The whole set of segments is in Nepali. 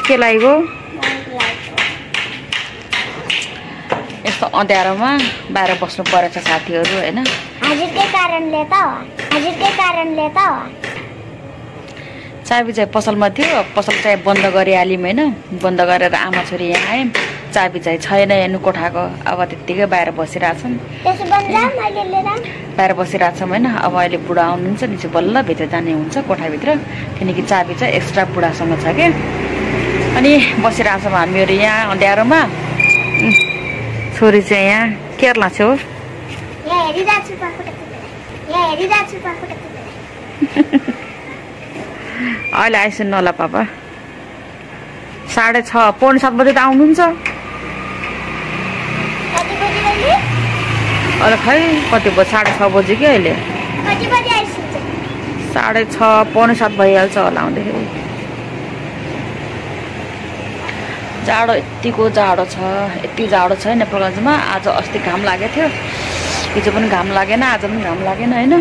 के लागेको यस्तो अँध्यारोमा बाहिर बस्नु परेछ साथीहरू हैन हजुरकै कारणले त हो चाबी चाहिँ पसलमा थियो पसल चाहिँ बन्द गरिहाल्यौँ हैन बन्द गरेर आमा छोरी यहाँ आयौँ चाबी चाहिँ छैन हेर्नु कोठाको अब त्यत्तिकै बाहिर बसिरहेछौँ बाहिर बसिरहेछौँ हैन अब अहिले बुढा आउनुहुन्छ नि चाहिँ बल्ल भित्र जाने हुन्छ कोठाभित्र किनकि चाबी चाहिँ एक्स्ट्रा बुढासँग छ के अनि बसिरहेछौँ हामीहरू यहाँ अँध्यारोमा छोरी चाहिँ यहाँ केरला छेउ अहिले आइसक्नु होला पापा 6:30 पौने 7 बजे त आउनुहुन्छ अहिले खै कति भयो 6:30 बजे कि अहिले 6:30 पौने 7 भइहाल्छ होला आउँदाखेरि जाडो यतिको जाडो छ यति जाडो छ नेपालगञ्जमा आज अस्ति घाम लागेको थियो हिजो पनि घाम लागेन आज पनि घाम लागेन हैन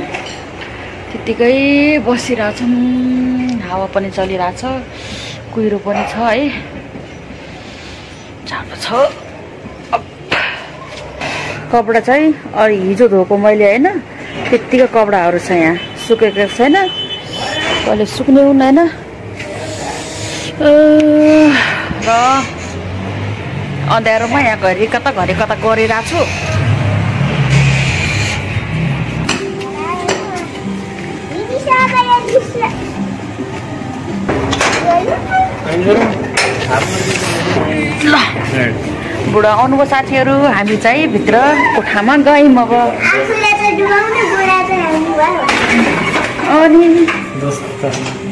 त्यतिकै बसिरहेछौँ हावा पनि चलिरहेछ कुहिरो पनि छ है जाडो छ कपडा चाहिँ हिजो धोको मैले हैन त्यतिकै कपडाहरू छ यहाँ सुकेको छैन अहिले सुक्ने हुन्न हैन र अँध्यारोमा यहाँ घरि कता गरिरहेको छु ल बुढा आउनुभयो साथीहरू हामी चाहिँ भित्र कोठामा गयौँ अब अनि